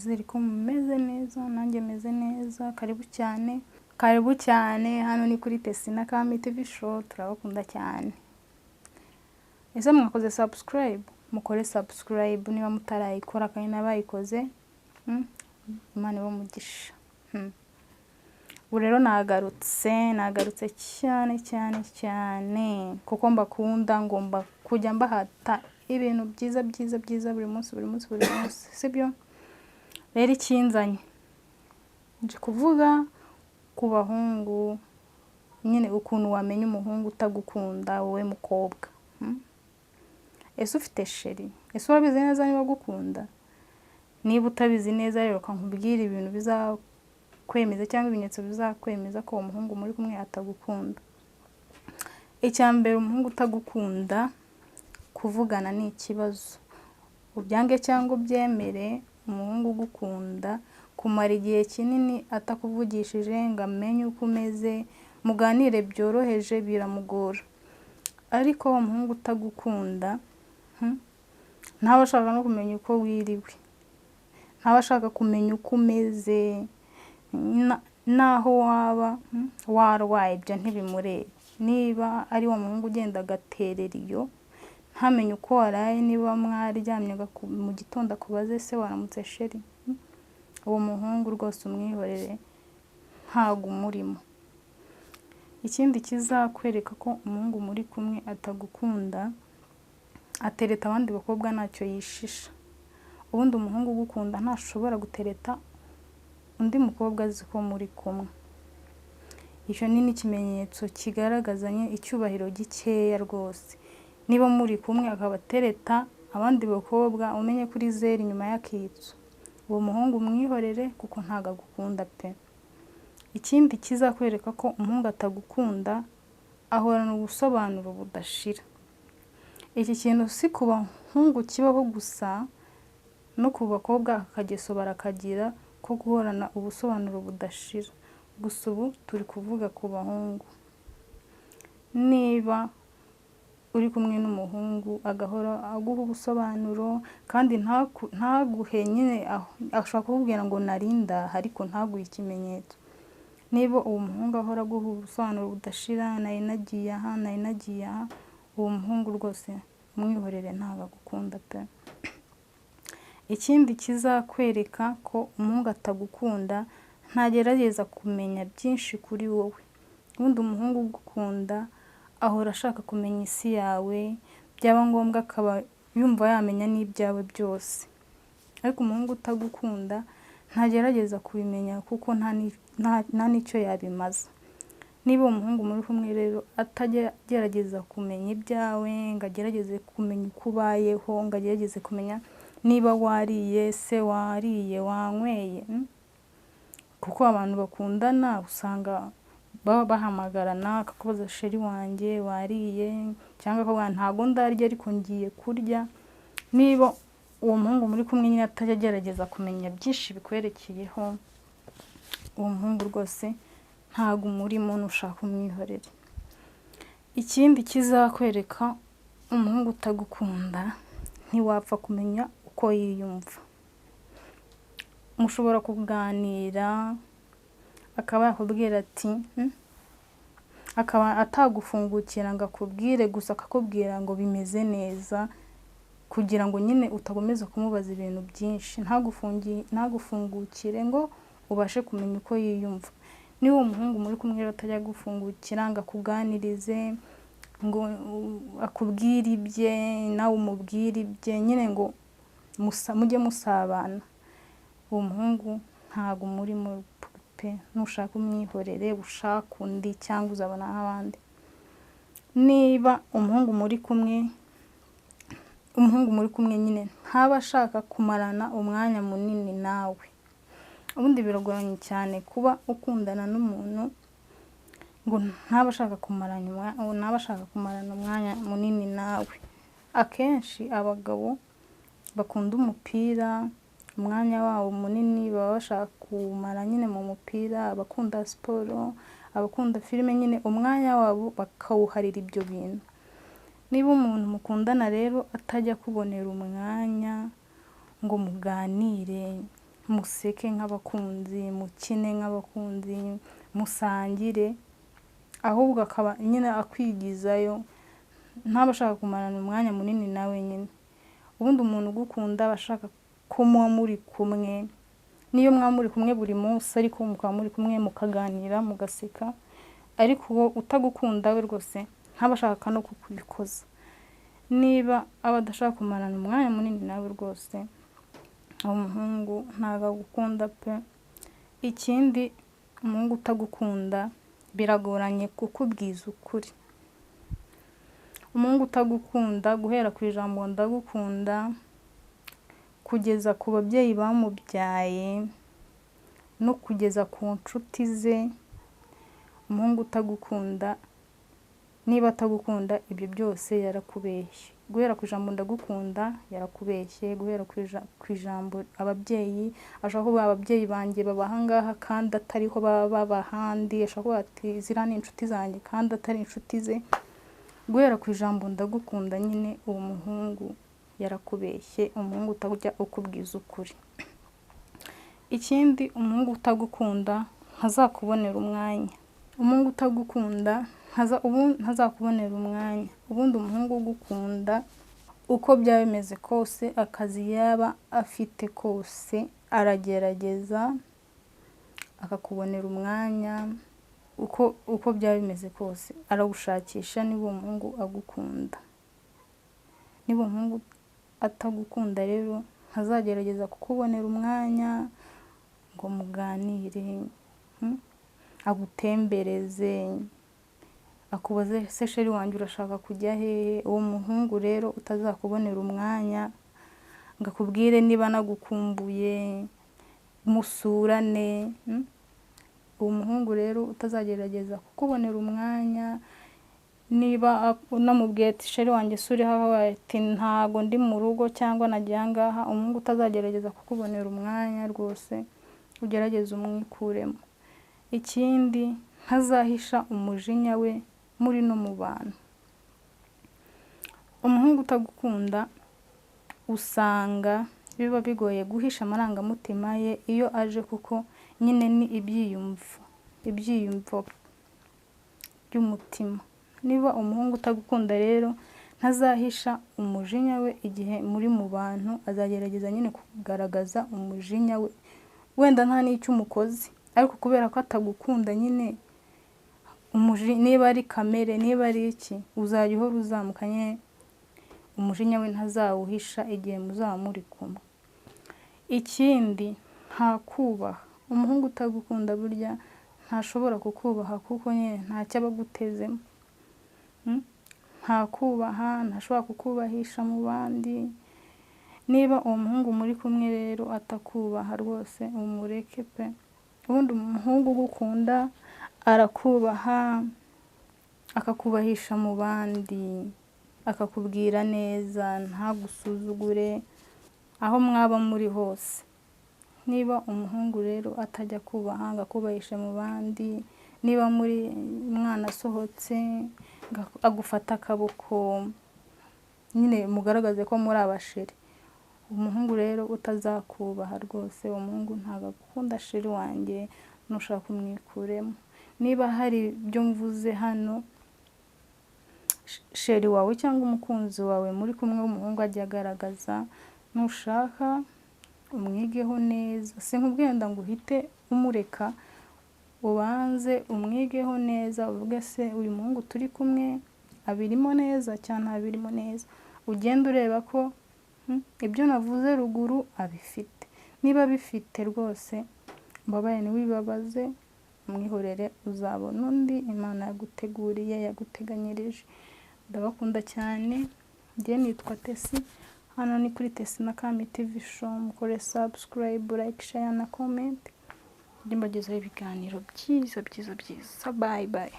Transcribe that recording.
Nizere ko mumeze neza, nanjye meze neza. Karibu cyane, karibu cyane. Hano ni kuri Tesina Kami TV Show, turabakunda cyane. Ese mwakoze subscribe? Mukore subscribe niba mutarayikora, kandi n'abayikoze, Imana ibahe umugisha. Ubu rero nagarutse, nagarutse cyane cyane cyane kuko mbakunda, ngomba kujya mbahata ibintu byiza byiza byiza buri munsi, buri munsi, buri munsi, sibyo? Rero ikinzanye, nje kuvuga ku bahungu nyine, ukuntu wamenya umuhungu utagukunda, wowe mukobwa. Ese ufite chéri? Ese urabizi neza niba agukunda? Niba utabizi neza rero, reka nkubwire ibintu bizakwemeza cyangwa ibimenyetso bizakwemeza ko uwo muhungu muri kumwe atagukunda. Icya mbere, umuhungu utagukunda, kuvugana ni ikibazo. Ubyange cyangwa ubyemere, umuhungu ugukunda kumara igihe kinini atakuvugishije ngo amenye uko umeze, muganire byoroheje, biramugora. Ariko umuhungu utagukunda, ntaba ashaka no kumenya uko wiriwe, ntaba ashaka kumenya uko umeze, naho waba warwaye, ibyo ntibimureba. Niba ari wa muhungu ugenda agaterera iyo, ntamenye uko waraye, niba mwaryamye mu gitondo akubaze: "Se waramutse chéri?" Uwo muhungu rwose umwihorere, ntago umurimo. Ikindi kizakwereka ko umuhungu muri kumwe atagukunda, atereta abandi bakobwa ntacyo yishisha. Ubundi umuhungu ugukunda ntashobora gutereta undi mukobwa azi ko muri kumwe. Icyo ni n'ikimenyetso kigaragaza icyubahiro gikeya rwose. Niba muri kumwe akaba atereta abandi bakobwa, umenye kuri zeru inyuma y'akitso. Uwo muhungu mwihorere kuko ntabwo agukunda pe. Ikindi kizakwereka ko umuhungu atagukunda, ahorana ubusobanuro budashira. Iki kintu si ku bahungu kibaho gusa, no ku bakobwa aka kageso barakagira ko guhorana ubusobanuro budashira. Gusa ubu turi kuvuga ku bahungu. Niba uri kumwe n'umuhungu agahora aguha ubusobanuro kandi ntaguhe nyine, ashobora kukubwira ngo nari ndaha ariko ntaguhe ikimenyetso. Niba uwo muhungu ahora aguha ubusobanuro budashira, nari nagiye aha, nari nagiye aha, uwo muhungu rwose umwihorere, ntabwo agukunda pe. Ikindi kizakwereka ko umuhungu atagukunda, ntagerageza kumenya byinshi kuri wowe. Ubundi umuhungu ugukunda ahora ashaka kumenya isi yawe, byaba ngombwa akaba yumva yamenya n'ibyawe byose. Ariko umuhungu utagukunda ntagerageza kubimenya kuko nta n'icyo yabimaza. Niba uwo muhungu muri kumwe rero atajya agerageza kumenya ibyawe, ngo agerageze kumenya uko ubayeho, ngo agerageze kumenya niba wariye, se wariye, wanyweye, kuko abantu bakundana usanga baba bahamagarana, akakubaza: "Chéri wanjye, wariye?" Cyangwa akavuga: "Ntabwo ndarya ariko ngiye kurya." Niba uwo muhungu muri kumwe nyine atajya agerageza kumenya byinshi bikwerekeyeho, uwo muhungu rwose ntabwo umurimo, nushaka umwihorere. Ikindi kizakwereka umuhungu utagukunda, ntiwapfa kumenya uko yiyumva. Mushobora kuganira akaba yakubwira ati, akaba atagufungukira ngo akubwire, gusa akakubwira ngo bimeze neza, kugira ngo nyine utakomeza kumubaza ibintu byinshi, ntagufungukire ngo ubashe kumenya uko yiyumva. Niba uwo muhungu muri kumwe rero atajya agufungukira ngo akuganirize, ngo akubwire ibye, nawe umubwire ibye, nyine ngo mujye musabana, uwo muhungu ntabwo umurimo pe. Nushaka umwihorere, ushake undi cyangwa uzabona nk'abandi. Niba umuhungu muri kumwe nyine ntaba ashaka kumarana umwanya munini nawe. Ubundi biragoranye cyane kuba ukundana n'umuntu ngo ntaba ashaka kumarana umwanya munini nawe. Akenshi abagabo bakunda umupira, umwanya wabo munini baba bashaka kuwumara nyine mu mupira, abakunda siporo, abakunda filime, nyine umwanya wabo bakawuharira ibyo bintu. Niba umuntu mukundana rero atajya akubonera umwanya ngo muganire, Museke nk'abakunzi, mukine nk'abakunzi, musangire, ahubwo akaba nyine akwigizayo, ntaba ashaka kumarana umwanya munini nawe nyine. Ubundi umuntu ugukunda aba ashaka ko muba muri kumwe, niyo mwaba muri kumwe buri munsi, ariko mukaba muri kumwe mukaganira, mugaseka. Ariko uwo utagukunda we rwose ntaba ashaka no kukubikoza. Niba aba adashaka kumarana umwanya munini nawe rwose, uwo muhungu ntabwo agukunda pe. Ikindi, umuhungu utagukunda biragoranye kukubwiza ukuri. Umuhungu utagukunda, guhera ku ijambo "ndagukunda" kugeza ku babyeyi bamubyaye no kugeza ku nshuti ze, umuhungu utagukunda, niba atagukunda, ibyo byose yarakubeshye. Guhera ku ijambo "ndagukunda" yarakubeshye, guhera ku ijambo ababyeyi, ashobora kuvuga "ababyeyi banjye baba aha ngaha" kandi atariho baba, baba ahandi, ashobora kuvuga ati "ziriya ni inshuti zanjye" kandi atari inshuti ze. Guhera ku ijambo "ndagukunda" nyine, uwo muhungu yarakubeshye, umuhungu utajya ukubwiza ukuri. Ikindi, umuhungu utagukunda ntazakubonera umwanya. Umuhungu utagukunda ntazakubonera umwanya. Ubundi umuhungu ugukunda, uko byaba bimeze kose, akazi yaba afite kose, aragerageza akakubonera umwanya. Uko byaba bimeze kose arawushakisha niba uwo muhungu agukunda. Niba umuhungu atagukunda rero, ntazagerageza kukubonera umwanya ngo muganire, agutembereze, akubaze: "Se chéri wanjye, urashaka kujya hehe?" Uwo muhungu rero utazakubonera umwanya ngo akubwire niba anagukumbuye, musurane, uwo muhungu rero utazagerageza kukubonera umwanya, niba unamubwiye ati "Chéri wanjye, se uri aho?" ati "Ntago ndi mu rugo" cyangwa "Nagiye aha ngaha", umuhungu utazagerageza kukubonera umwanya rwose, ugerageze umwikuremo. Ikindi, ntazahisha umujinya we muri no mu bantu. Umuhungu utagukunda usanga biba bigoye guhisha amarangamutima ye iyo aje, kuko nyine ni ibyiyumvo by'umutima. Niba umuhungu utagukunda rero, ntazahisha umujinya we igihe muri mu bantu, azagerageza nyine kugaragaza umujinya we, wenda nta n'icyo umukoze, ariko kubera ko atagukunda nyine, niba ari kamere, niba ari iki, uzajya uhora uzamuka nyine, umujinya we ntazawuhisha igihe muzaba muri kumwe. Ikindi, ntakubaha. Umuhungu utagukunda burya ntashobora kukubaha, kuko nyine ntacyo aba agutezemo. Ntakubaha, ntashobora kukubahisha mu bandi. Niba uwo muhungu muri kumwe rero atakubaha, rwose umureke pe. Ubundi umuhungu ugukunda arakubaha, akakubahisha mu bandi, akakubwira neza, ntagusuzugure aho mwaba muri hose. Niba umuhungu rero atajya akubaha ngo akubahishe mu bandi, niba muri mwana asohotse agufata akaboko nyine, mugaragaze ko muri aba chéri. Umuhungu rero utazakubaha rwose, uwo muhungu ntabwo agukunda, chéri wanjye, nushaka umwikuremo. Niba hari ibyo mvuze hano, chéri wawe cyangwa umukunzi wawe muri kumwe w'umuhungu ajya agaragaza, nushaka umwigeho neza. Sinkubwiye ngo uhite umureka, ubanze umwigeho neza, uvuge: "Se uyu muhungu turi kumwe abirimo neza cyangwa ntabirimo neza?" Ugende ureba ko ibyo navuze ruguru abifite. Niba abifite rwose, mbabaye ntiwibabaze, umwihorere, uzabona undi Imana yaguteguriye, yaguteganyirije. Ndabakunda cyane, njye nitwa Tesi, hano ni kuri Tesi na Kami TV Show. Mukore subscribe, like, share na comment, njye mbagezaho ibiganiro byiza byiza byiza. Bye bye.